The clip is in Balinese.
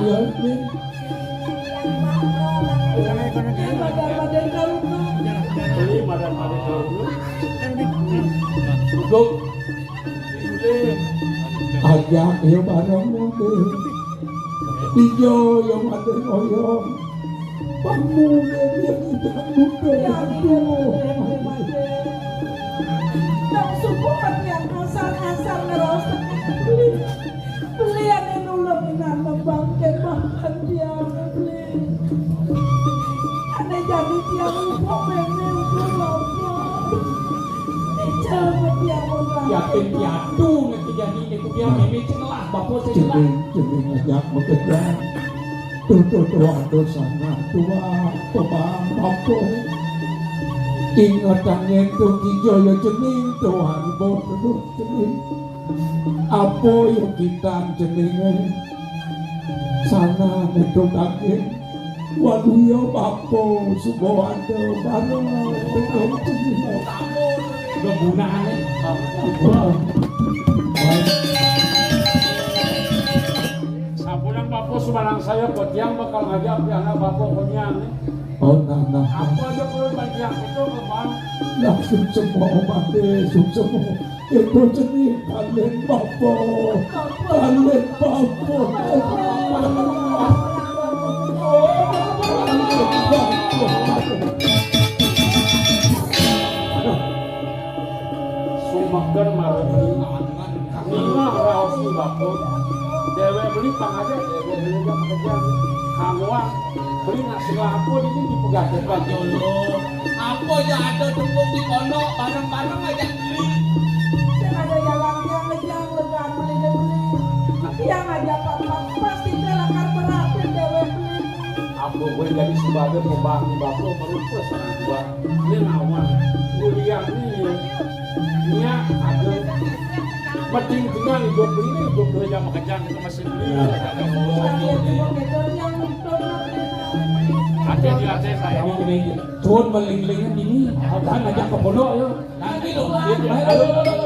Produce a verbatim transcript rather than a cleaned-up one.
Ini madan-madan karungu. Ini madan-madan karungu. Duduk. Ajak ya bareng, Budi. Ijo ya madan oyong. Pamulih ya kita buka. Ya, iya, iya, iya, iya. Nang suku kan yang asal-asal ngeros. Beli anu nulung inan nembang kembangkan tiang, beli. Ane jadi tiang lupa meme, lupa apa. Dijamin tiang orang. Yakin piatu nanti jadi ini ku biar meme celah, bapak saya celah. Celing, celing ajak bekerja. Tuh, tuh, tuh, aduh, sana, tua, pebang, apa. Ingat angin tuh, kijo ya celing, tuh, aduh, tuh, celing. Apa ya kita jenenge? Sana metu kaki. Waduh ya bapa, suba ada bareng dengan jenenge. Udah gunane. Sampunan bapa, sumanang saya, kok tiang bakal ngajak pianak bapa konyang nih. Oh, nah, nah, nah. Apa aja perlu banyak itu, Bang? Langsung semua umat, eh, langsung semua. Itu jenis kalian bapa. Kalian bapa. Sumeker marang. Ningeh raos ni bapa. Dewek beli pang aja, dewek beli aja pekerjaan. Kamuang beli nasi lapun ini dipegadekan. Jolo, apa ya ada tepung di pondok, bareng-bareng aja beli. Sing ada jalan tiang ngejang, legaan beli deh beli. Tiang aja, Pak, Pak, pasti dia lakar berapin dewek beli. Apa gue jadi sebagai pembantu bapa merupa sareng gua. Ini lawan kuliah ni, ya. Nya ada penting tinggal hidup ini, hidup kerja makejang ke mesin ni. Hati-hati, hati saya. Cun melinglingan ini, kan ngajak ke pondok, ya. Nanti dong, ayo.